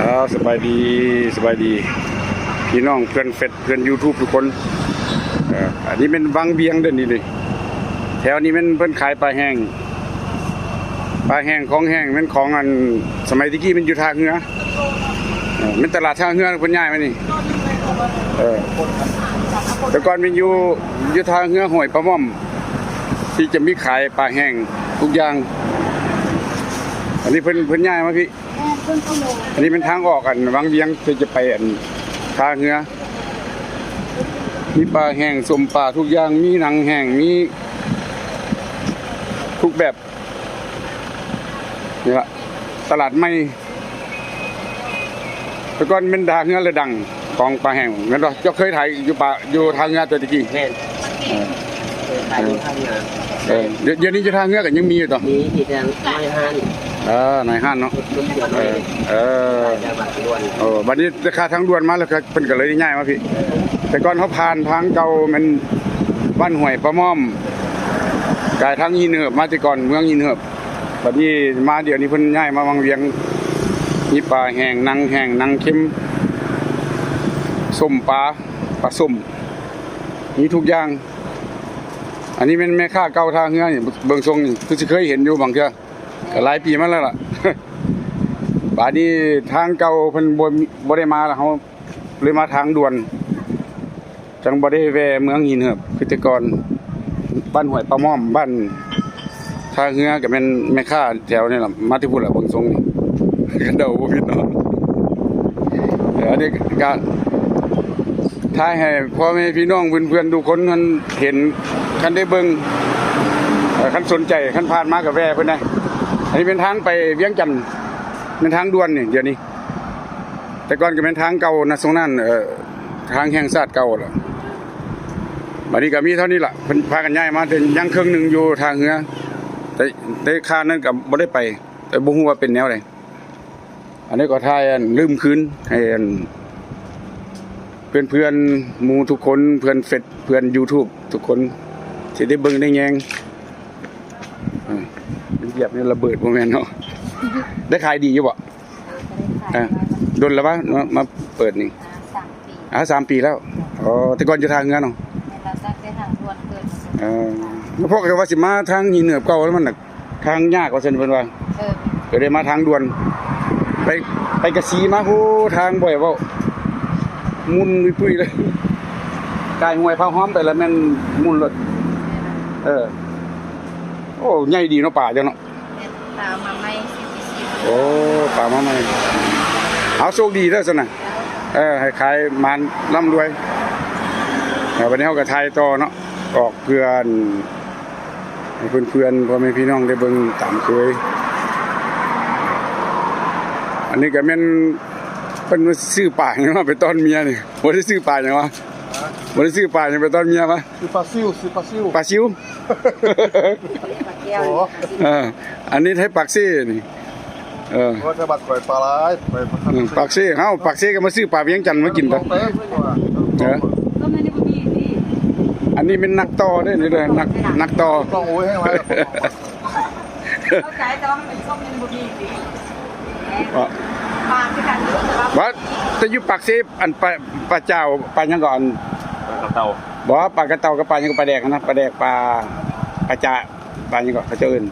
ອ່າ ສະບາຍດີ ສະບາຍດີ ພີ່ນ້ອງເພື່ອນເຟສ ເພື່ອນຢູທູບທຸກຄົນ. ເອີ ອັນນີ້ແມ່ນວັງວຽງເດີນີ້ ນີ້ ແຖວນີ້ແມ່ນເພິ່ນຂາຍປາແຫ້ງ ປາແຫ້ງ ຂອງແຫ້ງ ແມ່ນຂອງອັນ ສະໄໝແຕ່ກີ້ແມ່ນຢູ່ທ່າເຮືອ ເອີ ແມ່ນຕະຫຼາດທ່າເຮືອ ເພິ່ນຍ້າຍມານີ້. ເອີ ແຕ່ກ່ອນແມ່ນຢູ່ ຢູ່ທ່າເຮືອຫ້ວຍປາມ່ອມ ທີ່ຈະມີຂາຍປາແຫ້ງທຸກຢ່າງ. ອັນນີ້ເພິ່ນ ເພິ່ນຍ້າຍມາພີ້. ແມ່ນ ເພິ່ນກໍລົງ ອັນນີ້ແມ່ນທາງອອກອັນວັງວຽງ ທີ່ຈະໄປອັນທ່າເຮືອ. ມີປາແຫ້ງ ສົ້ມປາ ທຸກຢ່າງ ມີໜັງແຫ້ງ ມີທຸກແບບ. ນີ້ລະ ຕະຫຼາດໃໝ່ ແຕ່ກ່ອນແມ່ນທ່າເຮືອລະດັງ ຂອງປາແຫ້ງ ແມ່ນບໍ່? ເຈົ້າເຄີຍຖ່າຍຢູ່ປາ ຢູ່ທ່າເຮືອແຕ່ຕະກີ້? ແມ່ນ ເອີ ເອີ ດຽວ ດຽວນີ້ຢູ່ທ່າເຮືອກໍຍັງມີຢູ່ຕົວະ? ມີ ມີແຕ່ນາຍຮ້ານ ເອີ ນາຍຮ້ານເນາະ ເອີ ເອີ ເອີ ບັດນີ້ຄ່າທາງດ່ວນມາແລ້ວ ເພິ່ນກໍເລີຍໄດ້ຍ້າຍມາພີ້. ແຕ່ກ່ອນເຮົາຜ່ານທາງເກົ່າແມ່ນບ້ານຫ້ວຍປາມ່ອມ ກາຍທາງຫີນເຫີບມາ ແຕ່ກ່ອນເມືອງຫີນເຫີບ. ບັດນີ້ມາ ດຽວນີ້ເພິ່ນຍ້າຍມາວັງວຽງ ມີປາແຫ້ງ ໜັງແຫ້ງ ໜັງເຄັມ ສົ້ມປາ ປາສົ້ມ ມີທຸກຢ່າງ. ອັນນີ້ແມ່ນແມ່ຄ້າເກົ່າທ່າເຮືອນີ້ ເບິ່ງຊົງນີ້ຄືຊິເຄີຍເຫັນຢູ່ບາງເທື່ອ ກໍຫຼາຍປີມາແລ້ວລະ. ບາດນີ້ທາງເກົ່າເພິ່ນບໍ່ມີ ບໍ່ໄດ້ມາລະ ເຮົາເລີຍມາທາງດ່ວນ ຈັ່ງບໍ່ໄດ້ແວ່ເມືອງຫີນເຫີບຄືແຕ່ກ່ອນ. ບ້ານຫ້ວຍປາມ່ອມ ບ້ານທ່າເຮືອ ກໍແມ່ນແມ່ຄ້າແຖວນີ້ລະ ມາແຕ່ພຸ້ນລະ ເບິ່ງຊົງນີ້ ຄັນເດົາບໍ່ຜິດເນາະ. ເອີ ອັນນີ້ກະຖ່າຍໃຫ້ພໍ່ແມ່ພີ່ນ້ອງເພື່ອນໆທຸກຄົນຫັ້ນເຫັນ ຄັນໄດ້ເບິ່ງ ເອີ ຄັນສົນໃຈ ຄັນຜ່ານມາກໍແວ່ເພິ່ນໄດ້. ອັນນີ້ເປັນທາງໄປວຽງຈັນ ແມ່ນທາງດ່ວນນີ້ ດຽວນີ້ ແຕ່ກ່ອນກໍແມ່ນທາງເກົ່ານະ ຊ່ວງນັ້ນ ເອີ ທາງແຫ່ງຊາດເກົ່າລະ. ບັດນີ້ກໍມີເທົ່ານີ້ລະ ເພິ່ນພາກັນຍ້າຍມາ ແຕ່ຍັງເຄິ່ງໜຶ່ງຢູ່ທ່າເຮືອ ແຕ່ ແຕ່ຄາວນັ້ນກໍບໍ່ໄດ້ໄປ ແຕ່ບໍ່ຮູ້ວ່າເປັນແນວໃດ. ອັນນີ້ກໍຖ່າຍອັນລືມຄືນໃຫ້ອັນເພື່ອນໆ ໝູ່ທຸກຄົນ ເພື່ອນເຟສ ເພື່ອນຢູທູບທຸກຄົນ ທີ່ໄດ້ເບິ່ງໄດ້ແຍງ. ເອີ ມັນຢຽບນີ້ລະເບີດບໍ່ແມ່ນເນາະ. ໄດ້ຂາຍດີຢູ່ບໍ່? ອ່າ ດົນແລ້ວວະ ມາ ມາເປີດນີ້? ອ່າ ສາມປີ. ອ່າ ສາມປີແລ້ວ. ອໍ ແຕ່ກ່ອນຢູ່ທ່າເຮືອເນາະ? ແມ່ນແລ້ວ ຕັ້ງແຕ່ທາງດ່ວນເກີດ. ເອີ ແລ້ວພວກກໍວ່າຊິມາທາງຫີນເຫີບເກົ່າ ແລ້ວມັນໜັກ ທາງຍາກວ່າຊັ້ນເພິ່ນວ່າ. ເອີ ກໍໄດ້ມາທາງດ່ວນ ໄປ ໄປກະສີມາ. ໂອ້ ທາງບໍ່ໃຫ້ເວົ້າ ໝຸ່ນປຸ້ຍໆເລີຍ ກາຍຫ້ວຍຜາຫ້ອມໄປລະແມ່ນໝຸ່ນໂລດ. ເອີ ໂອ້ ໃຫຍ່ດີເນາະ ປາເຈົ້າເນາະ. ແມ່ນ ປາມາໃໝ່ ສີ່ສິບ. ໂອ້ ປາມາໃໝ່. ເອົາ ໂຊກດີເດີຊັ້ນນະ. ເອີ ໃຫ້ຂາຍໝານລ່ຳລວຍ. ເອີ ບັດນີ້ເຮົາກໍຖ່າຍຕໍ່ເນາະ ອອກເພື່ອໃຫ້ເພື່ອນໆ ພໍ່ແມ່ພີ່ນ້ອງໄດ້ເບິ່ງຕາມເຄີຍ. ອັນນີ້ກໍແມ່ນເພິ່ນມາຊື້ປາຫຍັງມາໄປຕ້ອນເມຍນີ້. ບໍ່ໄດ້ຊື້ປາຫຍັງວະ? ບໍ່ໄດ້ຊື້ປາຫຍັງໄປຕ້ອນເມຍວະ? ຊື້ປາຊິວ ຊື້ປາຊິວ ປາຊິວ. ປາແກ້ວ. ອໍ ເອີ ອັນນີ້ໄທປາກເຊນີ້. ເອີ ໂອ້ ແຕ່ບ້ານຂ້ອຍປາຫຼາຍ ຂ້ອຍມາທາງ ອືມ ປາກເຊ. ເຮົາປາກເຊກໍມາຊື້ປາວຽງຈັນມາກິນຕົວະ. ເອີ ອັນນີ້ແມ່ນນັກຕໍ່ເດ້ ນີ້ເດີ ນັກ ນັກຕໍ່. ຕ້ອງໂອ້ຍ ແຮງຫຼາຍ. ເຂົ້າໃຈ ແຕ່ວ່າມັນເປັນສົ້ມ ມັນບໍ່ມີຕິ. ວ່າ ປາຄືກັນຢູ່ ແຕ່ວ່າ ວ່າແຕ່ຢູ່ປາກເຊ ອັນປາ ປາຈາວ ປາຫຍັງກໍອັນ ປາກະເຕົາ. ບໍ່ ປາກະເຕົາກັບປາຫຍັງກໍ ປາແດກຫັ້ນນະ ປາແດກ ປາ ປາຈາ ປາຫຍັງກໍ ເຂົາເຈົ້າເອີ້ນ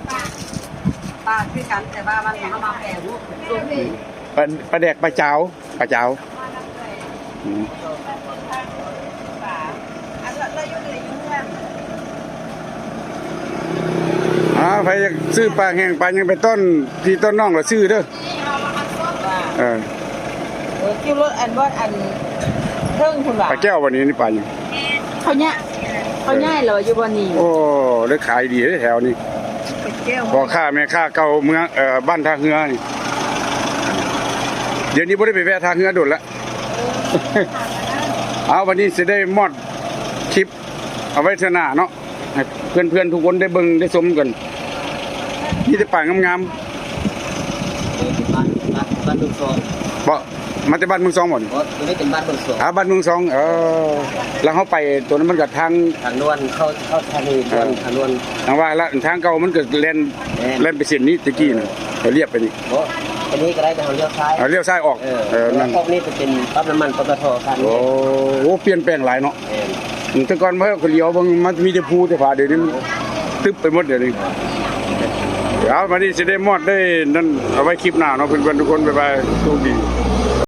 ປາ ປາຄືກັນ ແຕ່ວ່າມັນເອົາມາແປຮູບເປັນສົ້ມ. ປາ ປາແດກ ປາຈາວ ປາຈາວ. ອືມ ອ່າ ໃຜຢາກຊື້ປາແຫ້ງປາຫຍັງໄປຕ້ອນພີ່ຕ້ອນນ້ອງລະຊື້ເດີ. ເອີ ເອີ ຄິວລົດອັນບ່ອນອັນເທິງພຸ້ນວ່າ ປາແກ້ວ. ບັດນີ້ນີ້ປາຫຍັງ? ເຂົາຍ້າຍ ເຂົາຍ້າຍແລ້ວຢູ່ບ່ອນນີ້. ໂອ້ ໄດ້ຂາຍດີເດ້ແຖວນີ້. ປາແກ້ວ ພໍ່ຄ້າແມ່ຄ້າເກົ່າເມືອງ ເອີ ບ້ານທ່າເຮືອນີ້. ດຽວນີ້ບໍ່ໄດ້ໄປແວ່ທ່າເຮືອດົນລະ. ເອີ ເອົາ ວັນນີ້ຊິໄດ້ມອດຄລິບ ເອົາໄວ້ເທື່ອໜ້າເນາະ ໃຫ້ເພື່ອນໆທຸກຄົນໄດ້ເບິ່ງໄດ້ຊົມກັນ. ມີແຕ່ປາງາມໆ. ເອີ ບ້ານ ບ້ານ ບ້ານດົງຊອງ ເບາະ. ມາແຕ່ບ້ານເມືອງຊອງບໍ່ນີ້? ບໍ່ ຕົວນີ້ເປັນບ້ານເມືອງຊອງ ອ່າ ບ້ານເມືອງຊອງ ເອີ ແລ້ວເຮົາໄປຕົວນັ້ນມັນກໍທາງ ທາງດ່ວນ ເຂົ້າ ເຂົ້າສະຖານີດ່ວນ ອ່າ ທາງດ່ວນ. ຈັ່ງວ່າລະ ທາງເກົ່າມັນກໍແລ່ນ ແລ່ນ ແລ່ນໄປເສັ້ນນີ້ແຕ່ກີ້ນະ ເອີ ລຽບໄປນີ້. ບໍ່ ອັນນີ້ກໍໄດ້ ແຕ່ເຮົາລ້ຽວຊ້າຍ ເອົາລ້ຽວຊ້າຍອອກ. ເອີ ເອີ ນັ້ນ ອອກນີ້ໄປເປັນປ້ຳນ້ຳມັນ ປຕທ ຄັນ. ໂອ້ ໂອ້ ປ່ຽນແປງຫຼາຍເນາະ. ແມ່ນ ອືມ ແຕ່ກ່ອນເຮົາກໍຫຼຽວເບິ່ງ ມັນມີແຕ່ພູແຕ່ຜາ ດຽວນີ້ມັນຕຶບໄປໝົດ ດຽວນີ້. ເອົາ ບາດນີ້ຊິໄດ້ມອດໄດ້ນັ້ນ ເອົາໄວ້ຄລິບໜ້າເນາະ ເພື່ອນໆ ທຸກຄົນ. ບາຍບາຍ ໂຊກດີ.